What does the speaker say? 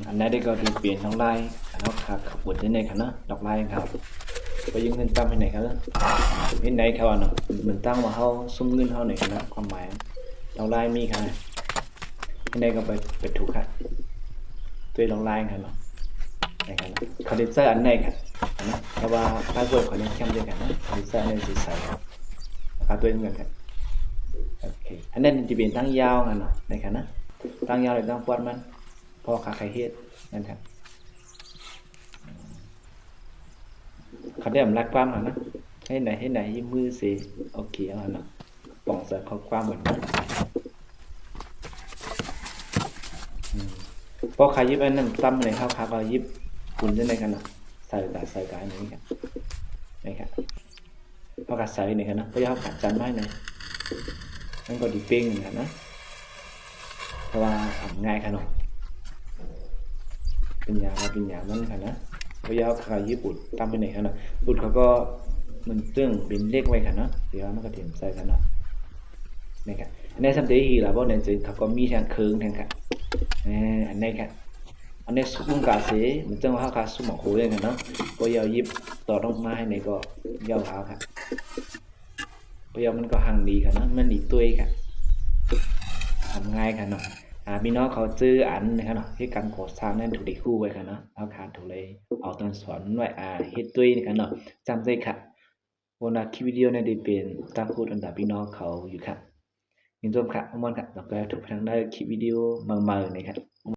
ອັນໃດກໍທີ່ເປັນລວດລາຍ ເຮົາຂະເຂົ້າປວດເຮັດໃນຂະເນາະ ລວດລາຍເຮົາ ໄປຢືມເງິນຕາມເຮັດໃນຂະເນາະ ເຮັດໃນຂະເນາະ ເໝືອນຕັ້ງວ່າເຮົາສຸມເງິນເຮົາໃນຂະເນາະ ຄວາມໝາຍ ລວດລາຍມີຂະເນາະ ເຮັດໃນກໍໄປ ໄປຖືກຂະ ໂດຍລວດລາຍຂະເນາະ ໃນຂະເນາະ ເຂົາໄດ້ໃຊ້ອັນໃດຂະເນາະ ແຕ່ວ່າພາສເວີດເຂົາຍັງແຄມເດ້ຂະເນາະ ເຂົາໄດ້ໃຊ້ອັນໃດຊິໃສ່ຂະ ລາຄາໂດຍເງິນຂະ ໂອເຄ ອັນນັ້ນຈະເປັນຕັ້ງຍາວຂະເນາະ ໃນຂະເນາະ ຕັ້ງຍາວ ແລະ ຕັ້ງປອດມັນ ເພາະຂ້າໃຄເຮັດນັ້ນແທ້ ເຂົາໄດ້ອຳລັດຄວາມຫັ້ນນະ ເຮັດໃນ ເຮັດໃນ ຍິບມືເສ ໂອເຄ ເອົາຫັ້ນນະ ປ່ອງໃສ່ຂໍ້ຄວາມເໝືອນກັນ ອືມ ເພາະຂ້າຍິບອັນນັ້ນຕ່ຳແລ້ວ ເຮົາຂ້າກໍຍິບປຸນຈັ່ງໃດກັນນະ ໃສ່ກະ ໃສ່ກະອັນນີ້ກະ ນີ້ກະ ເຮົາກະໃສ່ນີ້ກະນະ ເພາະເຮົາກະຈັນໄວ້ນີ້ ມັນກໍດີເປັນຫັ້ນນະ ເພາະວ່າເອົາງ່າຍຂະເນາະ ເປັນຫຍັງວ່າເປັນຫຍັງມັນຂະນະ ເພາະເຮົາກະຍິບອຸດຕຳໄປນີ້ຂະເນາະ ອຸດເຂົາກໍມັນເຊິ່ງເປັນເຫຼັກໄວ້ຂະເນາະ ເພາະວ່າມັນກະເຕັມໃສ່ຂະເນາະ ນີ້ກະ ອັນນີ້ສຳເດຮີລະບໍ່ແນ່ຈິງ ເຂົາກໍມີທັງເຄິ່ງທັງກະ ເອີ ອັນນີ້ກະ ອັນນີ້ສຸກລົງກາເສ ມັນຈັ່ງວ່າເຮົາກະສຸກໝາກໂຫເລີຍນະ ກໍຢ່າຫຍິບຕອດອອກມາໃຫ້ໃນກໍຢ່າຫາກະ ປະໂຫຍດມັນກໍຮັ່ງດີກະເນາະ ມັນດີຕົວກະ ທຳງ່າຍກະເນາະ ອາ ພີ່ນ້ອງເຂົາເຈີອັນນະເນາະ ເຮັດການກໍ່ສ້າງນັ້ນຖືກໄດ້ຮູ້ໄວ້ກະເນາະ ເຮົາກະຖືກໄດ້ເອົາຕອນສອນໄວ້ ອາ ເຮັດຕົວກະເນາະ ຈຳໄດ້ກະ ໂອນາ ຄລິບວິດີໂອນີ້ໄດ້ເປັນຕາມຄູດອັນດາພີ່ນ້ອງເຂົາຢູ່ກະ ຍິນດີກະ ມ່ວນກະ ແລ້ວກໍພົບກັນໃນຄລິບວິດີໂອໃໝ່ໆນີ້ກະ